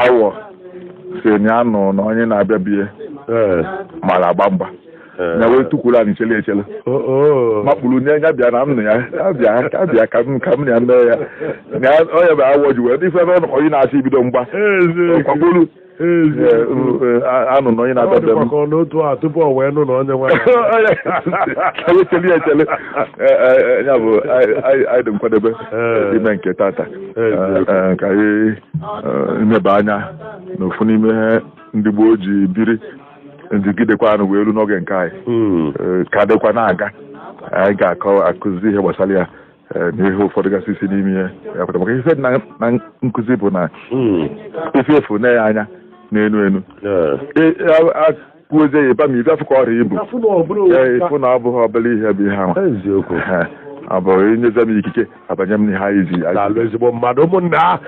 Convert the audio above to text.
Awọ si na ya nụ na onye na-abịa bie mara agba mgba ya wee tukwuru anyị chele echele makpuru nye ya bịa na m na ya ya bịa ka bịa ka m na ya mee ya na onye bụ awọ ji wee ife ebe ọ nọ onye na-achọ ibido mgba kwagburu anụ na onye Ọ na-abịa be dịkwa m ka ọ n'otu a tupu o wee nụ na onye nwe anyị echele ya echele. Ya bụ anyị dị nkwadebe ime nke tata. Ka anyị neba anya n'ofu n'ime ihe ndị gboo ji biri njigidekwa anụ wee ru n'oge nke anyị ka dịkwa na-aga. Anyị ga-akọ akụzi ihe gbasara ya na ihe ụfọdụ gasị isi n'ime ihe ya pụta, maka ife dị na nkụzi bụ na ife efu na ya anya n'enu enu akwuozie ya ịba ma ibe afụ ka ọrịa ibu. Afụ na ọ bụrụ Ee, ịfụ na ọ bụghị obere ihe bụ ihe ahụ. Ọ bụ inyezi m ikike abanye m n'ihe anyị ji. Daalụ, ezigbo mmadụ, ụmụnna.